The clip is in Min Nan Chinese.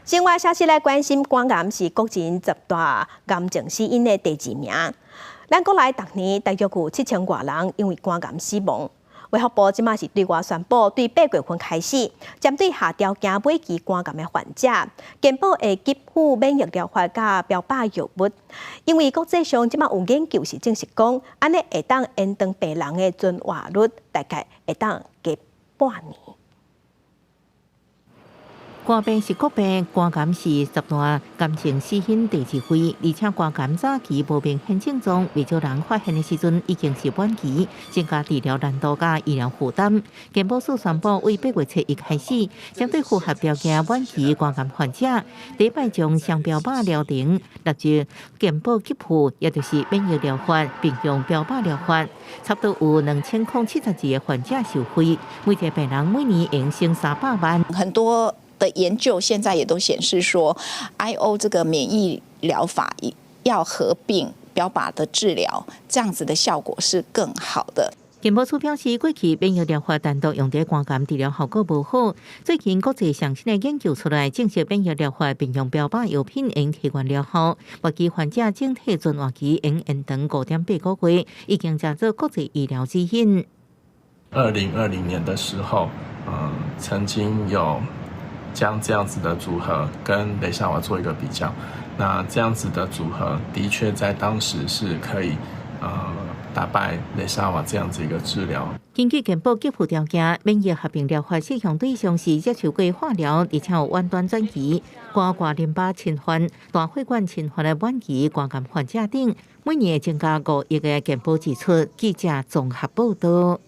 另外消息來關心，肝癌是國人十大癌症死因的第二名。咱國內逐年大約有7000外人因為肝癌死亡。衛福部這馬是對外宣布，對8月份開始，針對合條件晚期肝癌的患者，健保會給付免疫療法佮標靶藥物。因為國際上這馬有研究是證實講，按呢會當延長病人的存活率，大概會當加半年。肝病是國病，肝癌是十大癌症死因第二位，而且肝癌早期無明顯症狀，袂少人發現的時陣已經是晚期，增加治療難度佮醫療負擔。健保署宣布，為8月7日開始，針對符合條件晚期肝癌患者，第一擺將雙標靶療程納入健保給付，也就是免疫療法並用標靶療法，差不多有2072個患者受惠，每一個病人每年會省300萬。很多的研究現在也都顯示說，I O 這個免疫療法要合併標靶的治療，這樣子的效果是更好的。健保署表示，過去免疫療法單獨用佇肝癌治療效果無好，最近國際上新的研究出來，證實免疫療法並用標靶藥品會提懸療效，末期患者整體存活期會延長5.8個月，已經成做國際醫療指引。 2020年的時候，曾經有將這樣子的組合跟雷薩瓦做一個比較，那這樣子的組合的確在當時是可以打敗雷薩瓦這樣子一個治療。根據健保給付條件，免疫合併療法適用對象是接受過化療，而且有遠端轉移、肝外淋巴侵犯、大血管侵犯的晚期肝癌患者等，每年增加5億個健保支出。記者綜合報道。